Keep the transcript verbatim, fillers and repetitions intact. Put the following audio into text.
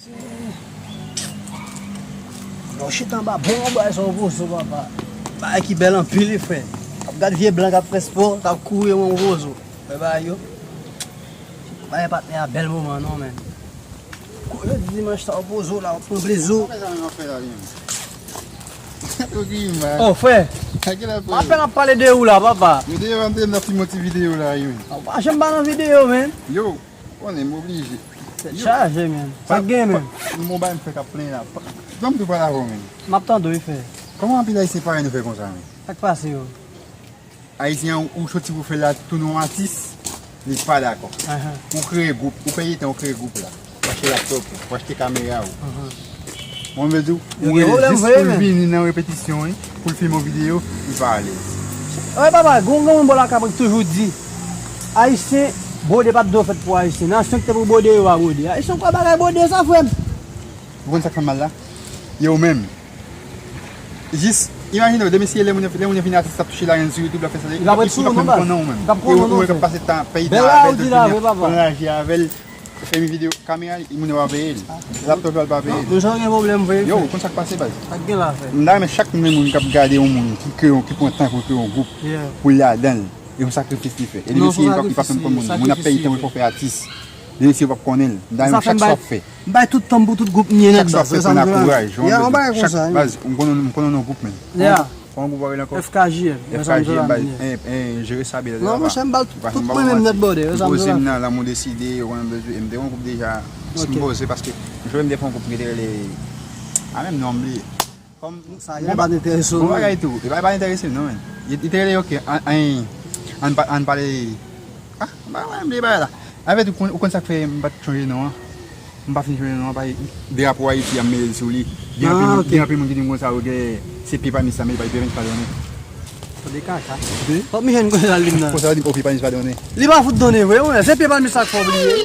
Lè w chita anba bon bagay sa opozo, papa. Bagay ki bèl anpil, wi, frè. W ap gad vye blan k ap fè spò, k ap kouri yon opozo. Wè bagay yo. Bagay patnè a bèl moman, non, men. Kou jodi dimanch sa opozo la, w ap pran plezi w. Sa fè sa menm ap fè la, li menm? Ou ri mal. Oh, frè. Sa ki la, frè? Apèn ap pale de ou la, papa. Yo te vann m nan fim yon ti videyo la, wi. Ou pa janm pa nan videyo, men. Yo, konnen m oblije. Tèt chaje, men. Sa k gen, men? Bon, bagay m fè k ap plen la. Ban m tou pale avè w, men. M ap tande w, frè. Kòman anpil Ayisyen parèy nou fè konsa, men? Sa k pase yo? Ayisyen an, ou soti pou fè l la, tounen yon atis, li pa dakò. Ou kreye gwoup, ou peye tan, ou kreye gwoup la. Ou achte laptop ou, ou achte kamera ou. Mwen vle di w, ou rele jis pou l vini nan repetisyon, wi, pou l filme yon videyo, li pa alèz. Wè, papa, gon, gon moun bò lakay mwen ki toujou di, Ayisyen, bwode pa t dwe fèt pou Ayisyen. Nasyon ki te pou bwode, yo pa bwode. Ayisyen kwè bagay bwode sa, frè m. Ou konn sa k fè m mal la? Yo menm. Jis, imajine w, demen si lè moun, lè moun vin atis, ap touche lajan sou YouTube, l ap fè sa, li p ap menm konnen w menm. Li p ap konnen w non, frè. E ou, ou menm k ap pase tan, pèyi tan avè l, tout vini, pran raje avè l, fè yon videyo, kamera li, moun yo pa peye l. Laptop la, l pa peye l. Yo, ou konn sa k pase, baz? Sa k gen la, frè? M ta renmen chak moun k ap gade yon moun ki kreye, ki pran tan pou l kreye yon gwoup, pou l ladan l. E yon sakrifis li fè. E li mesye li p ap, li p ap menm konn moun. Moun ap pèyi tan pou l fè atis. Li mesye p ap konnen l. M ta renmen chak sa w ap fè. M bay tout tan m pou tout gwoup m ye nèt, baz. Chak sa w ap fè, pran akouraj. Yon bagay konsa, wi. Baz, m konnen, m konnen yon gwoup, men. Kòman gwoup ou rele ankò? F K J M. F K J M, baz. Jere sa byen. Non, monchè, m ba tout mwen menm nèt, brother. M poze m nan Lanmou Deside, yo konnen bezwen. M te yon gwoup deja. M poze paske m jwe m te fè yon gwoup ki te rele, a, menm non m bliye. Kòm sa gen pa t enterese w, bon bagay tou. E pa, pa t enterese m non, men. Li te rele, ok, ann, ann, ann pale. Ah, ba, mwen bliye bagay la. Anfèt, ou konn, ou konn sa k fè m pa t chonje non an? M pa fin chonje non an, paske drapo Ayiti a m mele l sou li. Gen anpil moun, gen anpil moun ki di m konsa, yo gen se pye palmis la, men li pa, li pa donnen. Tande kaka. Fòk m jwenn konsa li menm nan. Konsa li di, ok, palmis pa donnen. Li pa fout donnen vre, wi, se pye palmis la k fè w bliye.